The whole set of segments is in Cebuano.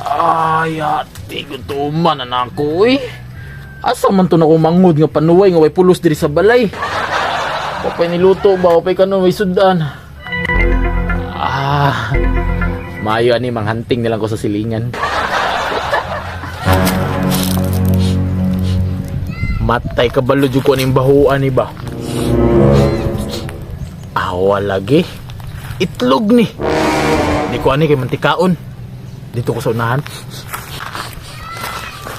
Ay, ate, gutuman na na ako eh. Asa man to na ko mangod nga panuway nga way pulos diri sa balay. Wapay niluto ba, wapay kano may sudan. Ah, maayo ani manghanting nilang ko sa silingan. Matay kabalo jud ko aning bahuan ni ba. Awa lagi. Itlog ni. Di ko ani kay mantikaon. Dito ko sa unahan.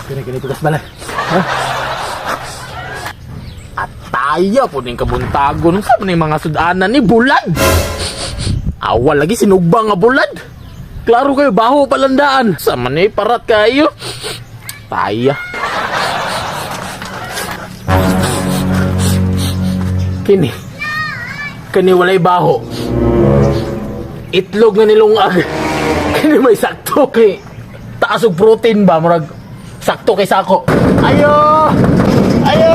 Kini kini tugas balay. Ha? Ataya po ning kabuntagon. Unsa man ning mga sudanan ni bulad. Awa lagi sinugba nga bulad. Klaro kayo baho palandaan. Sa man ni parat kayo. Taya. Kini. Kini walay baho. Itlog nga nilungag. Kini may sakto kay taas og protein ba murag sakto kay sako. Ayo! Ayo!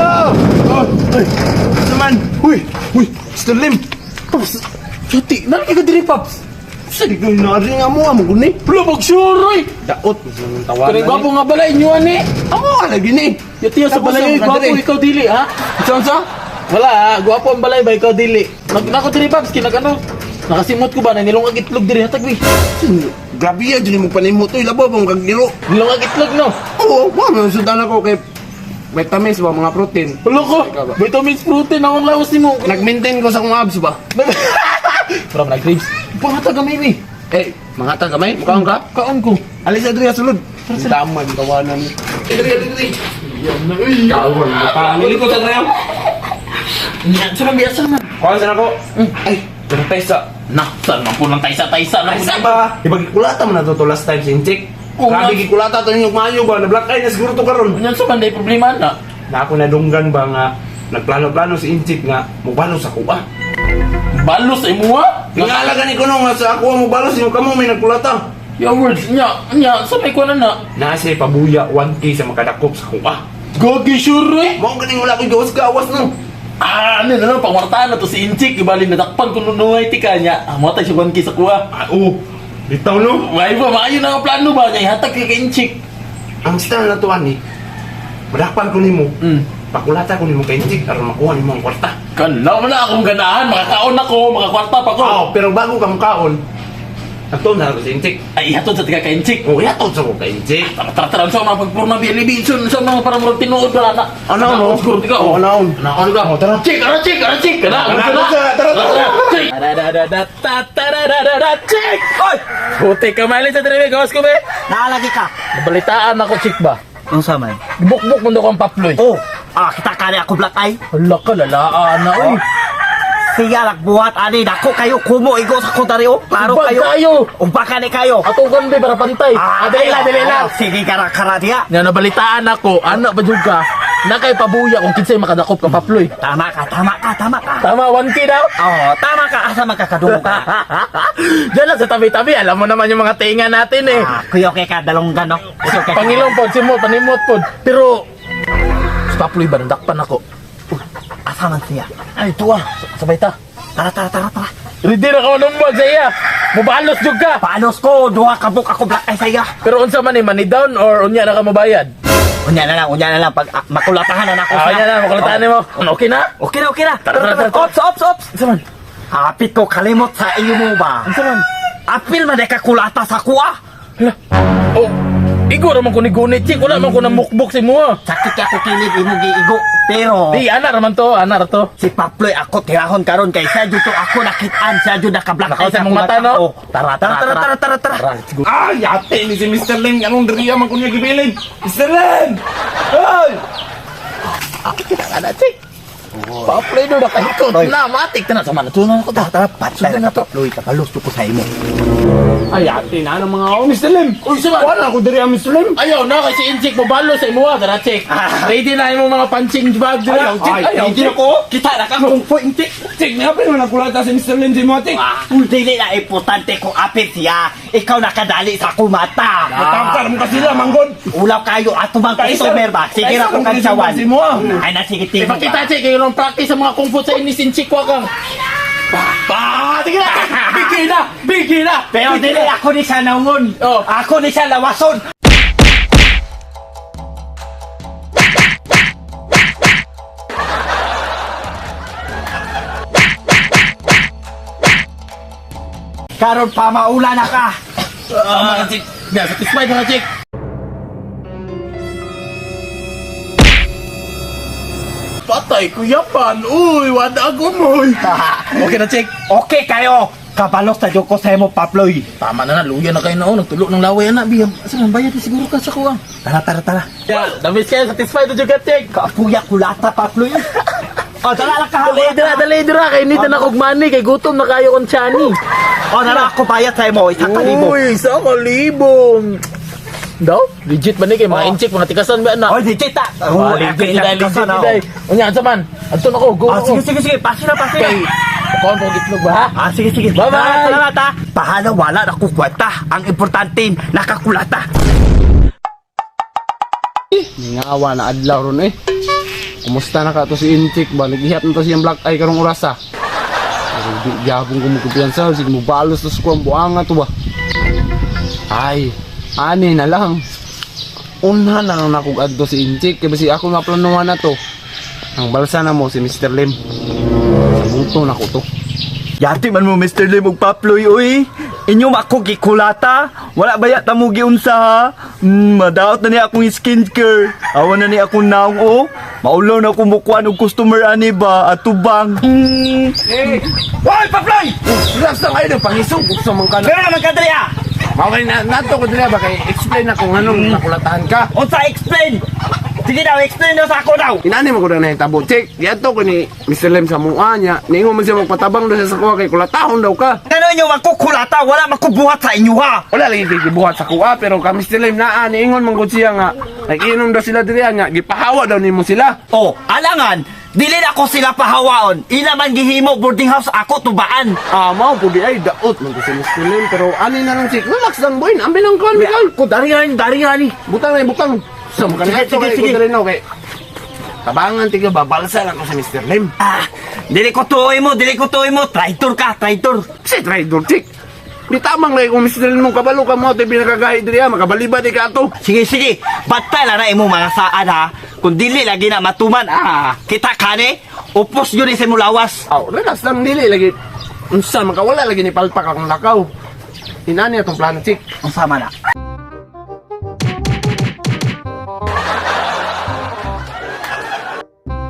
Oh, ay, naman. Uy, uy, Mr. Lim. Paps, cuti, nalagi ka diri, Paps. Sige ko nari nga mo amo guni. Wala mag-sure, oy. Daot nang tawanan. Kani gwapo nga balay inyo ani. Amo ka lagi ni. Yati sa Tapos balay ang oy, gwapo kadiri. ikaw dili ha. Unsa unsa? Wala ha, gwapo ang balay ba ikaw dili. Nag nako diri, Paps, kinag ano. Nakasimot ko ba na nilungag itlog diri hatag wi. Grabe ya jud mo panimot oy labo bang kagdiro. Nilungag itlog no. Oo, wa man sudan ako kay vitamins ba mga protein. Wala ko. Ikaw ba? Vitamins protein akong lawas nimo. Nag-maintain ko sa akong abs ba? Pero nag craves. Pangatag kami ni. Eh, mga ta gamay, mukaon ka? Kaon ko. Alis Adria sulod. Taman tawanan. Adria, Adria. Kawan, Nilikot sa tayo. Nya, sa biasa man. Kuan sa nako. Ay, taysa. Nah, saan man po lang taysa-taysa na. Taysa ba? Di ba gikulata man na to last time si Inchik? Oo Grabe nga. gikulata to yung mayo ba? Na black eye na siguro to karon. Yan sa man day problema na. Na ako nadunggan ba nga nagplano-plano si Inchik nga mubalo sa kuha. Balos sa imuha. Ngala gani ko no nga sa ako mubalo sa kamo may nagkulata. Your words nya, nya sa may kuwan na. Na siya pabuya 1K sa makadakop sa kuha. Gagi sure eh. Mao ganing wala ko'y gawas-gawas no. Ah, ano na pangwartaan na to si Inchik ibali nadakpan kun nunuhay ti kanya. Ah, motay siya 1K sa kuha. Ah, oo. Bitaw no. Way ba maayo na ang plano ba niya ihatag kay Inchik. Ang style na to ani. Madakpan ko nimo. Pakulata ko nimo kay Inchik aron makuha nimo ang kwarta. Kana man na akong ganahan, makakaon ako, makakwarta pa ko. Oo, pero bago ka mukaon, nagtuon na ako si Inchik. Ay, ihatod sa tiga kay Inchik. Oh, yatod sa ko kay Inchik. Tara, tara, tara, sa mga pagpurna bilibi, sa mga para murag tinuod wala na. Ano, no? Siguro ikaw. Oh, ano? Ano ka? Oh, tara. Chik, ara, chik, ara, chik, kana. Tara, tara, tara, tara. Chik. Tara, chik. Oy! Buti ka mali sa diri, gawas ko be. Naalagi ka. Nabalitaan ako, chik ba? Unsa man? Bukbuk mo daw kang paploy. Oh, ah kita kani ako black eye. Hala ka, lalaan na, oy. Siya buhat ani dako kayo kumo igo sa ko dari oh. Klaro Ubag kayo. kayo. Umpa kani kayo. Atugan be para pantay. Ah, dili lang, dili lang. ah, Sige kara kara diya. Nga nabalitaan ako, anak ba jud ka? Na kay pabuya kung kinsay makadakop ka paploy. Tama ka, tama ka, tama ka. Tama, 1K daw. Oh, tama ka asa man ka kadungog ka. Diyan lang sa tabi-tabi, alam mo naman yung mga tinga natin eh. Ah, kuyo kay ka dalonggan no. Kuyo kay ka. Pangilong pod, simot, panimot pod. Pero, sa Paploy ba, nadakpan ako. Asa man siya? Ay, tuwa, sabay ta. Tara, tara, tara, tara. Ready na ka manumbag sa iya. Mubalos jud ka. Palos ko, duha ka buk ako black eye saya. Pero unsa man eh, money down or unya na ka mabayad? Unya na lang pag ah, makulatahan na nako Ah, siya. unya na, makulatahan nimo. Okay na? Okay na. Tara, tara, tara. Ops, ops, ops. Unsa man? Hapit ko kalimot sa iyo mo ba? Unsa man? Apil man ka kulata sa kuha. Hala. Oh, igo ra man ko ni gunit, chik. Wala man ko namukbok sa imuha. Sakit kay ako kilig imo giigo. Pero Di, ana ra man to, ana ra to. si Paploy ako tirahon karon kay siya jud to ako nakitaan siya jud naka-black Nakaw eye sa sa mong akong mata, no? Oh. Tara, Tara, tara, tara, tara, tara. Tara, let's go. Ay, ate ni si Mr. Lim. Anong diriya man kunya gibilin? Mr. Lim! Ay! Kita ka na, chik. Paploy do nakahikot na, matik na. Sama na, tunan ko ta. Tara, patay Sundan na na to. Paploy, kapalos ko sa imo. Ay, ate na ng mga ako, Mr. Lim. Uy, sama. Wala ako diriya, Mr. Lim. Ayaw na kasi Inchik mobalo sa imuha tara chik. Ready na imong mga punching bag dira. Ayaw, chik. Ayaw, Hindi chik. ko. Kita na ka kung po inti. Chik, nahapin mo nagkulata si Mr. Lim si Motik. Ah, dili na importante kung apil siya. Ikaw nakadali sa akong mata. Matangkar mo kasi sila, manggod. Ulaw kayo ato bang Kaisa- customer ba? Sige kaisa ra ko kung kantsawan. si mo, ah. Ay na sige timo. Ipakita chik kayo ng practice sa mga kung fu sa inis Inchik wa kang. Pa, sige na! Bigay na! Bigay na! Pero dili ako ni siya naungon. Oh. Ako ni siya lawason. Karon pa maula na ka. Tama na, Chik. Yeah, satisfied na, Chik. Patay, kuya pan. Uy, wada ako mo. Okay na, Chik. Okay kayo. Kabalos na jud ko sa imo Paploy. Tama na na, luya na kayo na. Oh, nagtulo ng laway na. Biyam, asa man bayad na siguro ka sa kuwang. Tara tara tara. Yeah, damis kayo, satisfied na juga, Chik. Kaapuya kulata Paploy. Oh, dala lang ka. Dali, dira, dali, dira. Kay nita na kog money, kay gutom na kayo kong chani. Oh, dala ako bayad sa imo 1,000. Uy, 1,000. Daw, legit ba ni kay mga Oh. inchik, mga tikasan ba na? Oh, legit ta. Oh, legit ni legit ni. Unya, asa man? Adto na ko, go. Ah, ako. sige sige sige, pasi na pasi na. Kay, kuhaan ko itlog ba ha? Ah, sige, sige. Bye-bye. Salamat, salamat, ha. Bahala, wala na ko kwenta. Ang importante, nakakulata. Ningawa na adlaw ron eh. Kumusta na ka to si Inchik ba? Nagihap na to siyang black eye karong oras ah. Pero di gapon ko magkumpiyansa. Sige mo balos to sa kuwang buanga to ba? Ay, ani na lang. Una na lang nakog adto si Inchik. Kaya si ako maplanuhan na to. Ang balsa na mo si Mr. Lim. Sa buto na ko to. Yati man mo, Mr. Lim, og paploy, uy. Inyo ako gikulata. Wala ba yata mo giunsa, ha? Madaot na niya akong skincare. Awa na niya akong naong, oh. Maulaw na akong mukuan og customer ani ba at tubang. Eh! Hoy, paploy! Relax na kayo ng pangisog. Gusto man ka na. Pero naman ka dali, ah! Maway na nato ko dila ba kay explain na kung anong nakulatahan ka. Unsa explain? Sige daw, explain daw sa ako daw. Inani mo ko na nahitabo. Check, diadto ko ni Mr. Lim sa mua niya. Niingon man siya magpatabang daw siya sa kuha kay kulatahon daw ka. Ano inyo makukulata? Wala makubuhat sa inyo, ha? Wala lagi kay gibuhat sa kuha pero ka Mr. Lim naa niingon man gud siya nga nag-inom daw sila diri niya gipahawa daw nimo sila. Oh, alangan, dili na ako sila pahawaon. Ila man gihimo boarding house ako tubaan. Ah, mao pud di ay daot man ko si Mr. Lim pero ani na lang si relax lang boy. Ambi lang kon Miguel. Ko dari nga ni, dari nga ni. Butang na butang. Sa mga Sige, sige, sige, sige, sige. sige. Kay tabangan tiga babalsa lang ko sa Mr. Lim. Ah, dili ko tuoy mo, dili ko tuoy mo. Traitor ka, traitor. Si traitor chick. Di tamang lagi kung Mr. Lim mong kabalo ka mo, di pinakagahi diri ah, makabaliba di ka ato. Sige, sige. Bantay lang na imo mga saan ha. Kung dili lagi na matuman, ah, kita kani, upos yun sa imong lawas. Aw, relax lang dili lagi. Unsa man ka wala lagi ni palpak akong lakaw. Inani atong plano chick. Unsa man na?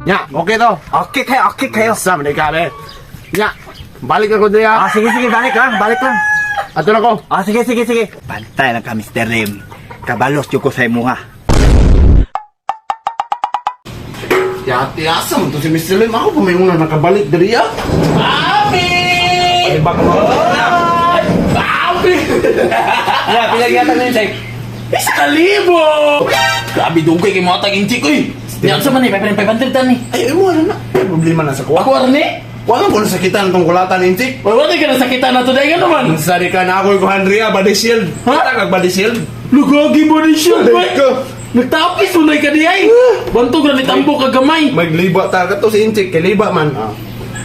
Nya, okay to. Okay kayo, okay kayo. Sa man di ka be. Nya, balik ako diri Ah, ah. sige, sige, balik lang, balik lang. Ato na ko. Ah, sige, sige, sige. Bantay lang ka, Mr. Lim. Kabalos yun ko sa imo ha. Yati asa man to si Mr. Lim ako pa may una nakabalik diri ah. Papi! Papi! Ala, pinagyatan na yun, Sek. 1,000! Grabe dugay kay mga tag inchik oy. Nya unsa man ni 500 tan ni. Ay, imo ano na. May problema na sa kuha. Ako arni. Wala ko nasakitan tong kulatan inchik. Wala wala ka nasakitan na to dai nga naman. Unsa di ka na ako ko Andrea body shield. Ha? Kita kag body shield. Lugagi mo ni siya, boy. Ko. Nagtapis mo na ka di ay. Bantog ra ni tambok ka gamay. Magliba ta ka to si Inchik kay liba man. Ah.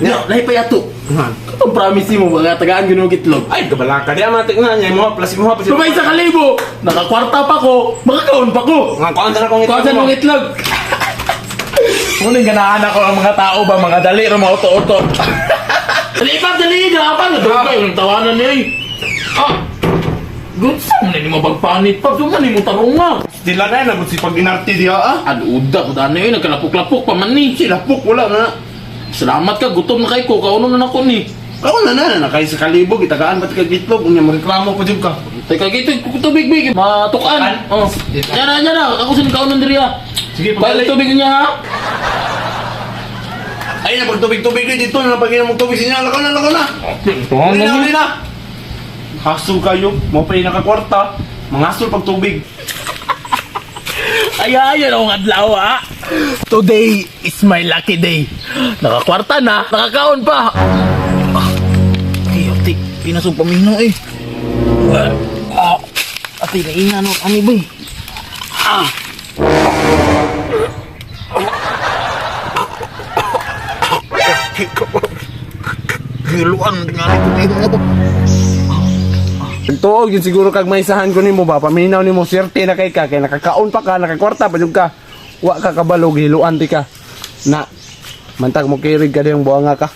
Nya, lahi pa yato. Ha. Katong promise mo mga tagaan gyud mo itlog. Ay, kabala ka di matik na niya mo plus mo pa Tumay 1,000, nakakwarta pa ko, makakaon pa ko. Nga kuan sa akong Kuan sa mong itlog. Muning ganahan ako ang mga tao ba, mga dali ra mga uto-uto. Dali pa, dali, dapat. Dugay, yung tawanan niya eh. Ah, Gunsa man ni mo bagpanit pa, duman ni mo tarong nga. Dila na na si pag inarte diha ah. Aluda ko dani eh, nagkalapok-lapok pa man ni. Silapok wala na. Salamat ka, gutom na kay ko, kaunom na nako ni. Ako na na na kay sa kalibo gitagaan pa kag itlog unya mo reklamo pa jud ka. Teka, gito, tubig big, matukan. Oh. Yan na, yan na, ako sin kaunon diri ah. Sige, Balik tubig niya ha. Ay na pag tubig-tubig dito na pag mo tubig sinya lakaw na lakaw na. Uli na uli na. Hasol kayo, mo pa nakakwarta. Mangasol pag tubig. Ay, ayan akong adlaw ah. Today is my lucky day. Nakakwarta na, nakakaon pa. Ah, ay, ati, pinasong pamino eh. Ah, ati, naina no, ano ba eh? Ah. Giluan nga ni ko nga ba. Tuog yun siguro kag maisahan ko nimo ba, paminaw nimo swerte na kay ka kay nakakaon pa ka, nakakwarta pa jud ka. Wa ka kabalo gihiluan ti ka. Na mantag mo kirig ka diyang buanga ka.